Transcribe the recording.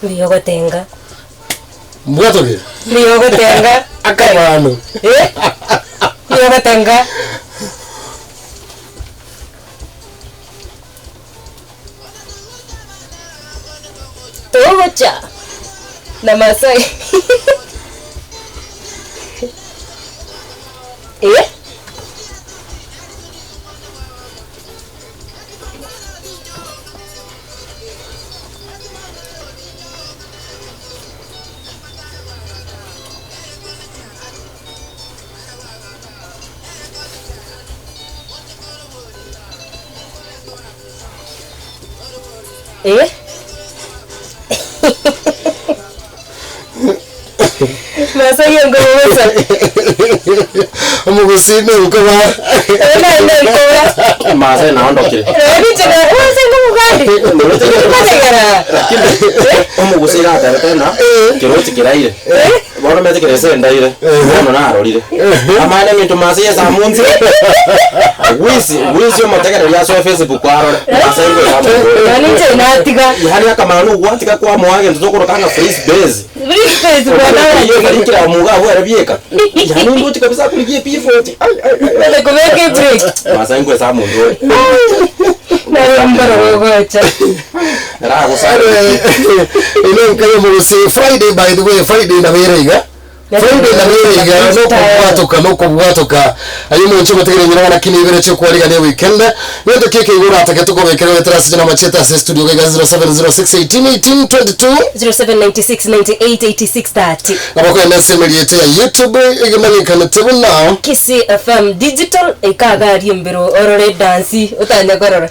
Mbuya ogotenga. Mbwatogire. Mbuya ogotenga. Akabano. Eh? Mbuya ogotenga. Togocha na Masai. Eh? Eh? Masai enkobosa. Omogusii nenkoba. Ere nenkoba. Masai naondokire. Ere ninche na- Masai nkoboka. Nkotegera. Omogusii iga atebete ng'a kerochi keraire, bono omanyete kerese endaire, bono narorire. Amana eminto mase yesamunse, gwisi gwisi omotegereri asoe Facebook arore, mase ngoika amokore. Nonye inche natiga. Yaani akamana ogwatiga kwamoa egento tokoroka ng'a free space. Free space bono Oyio kera omuga abwo ere bieka. Yaani ndochi kabisa akorigia epivot. Ai ai ai. Ore kobeka ebreak. Mase ngoesa omonto ore. Naro mboro gogocha. Ine Friday by the way, Friday na bere iga. Friday na bere iga nokobwatoka nokobwatoka. Aye omonche ogotegera enyina lakini ibere chokwarigania weekend. Gento keke igoro atake tukobekera wetera ase china machete ase studio gaiga 0706181822. 0796 98 86 30. Abakoenda ase emeriete ya YouTube egemanyekanete buna Kisii FM Digital ekaga aria embero orore edansi otanya korora.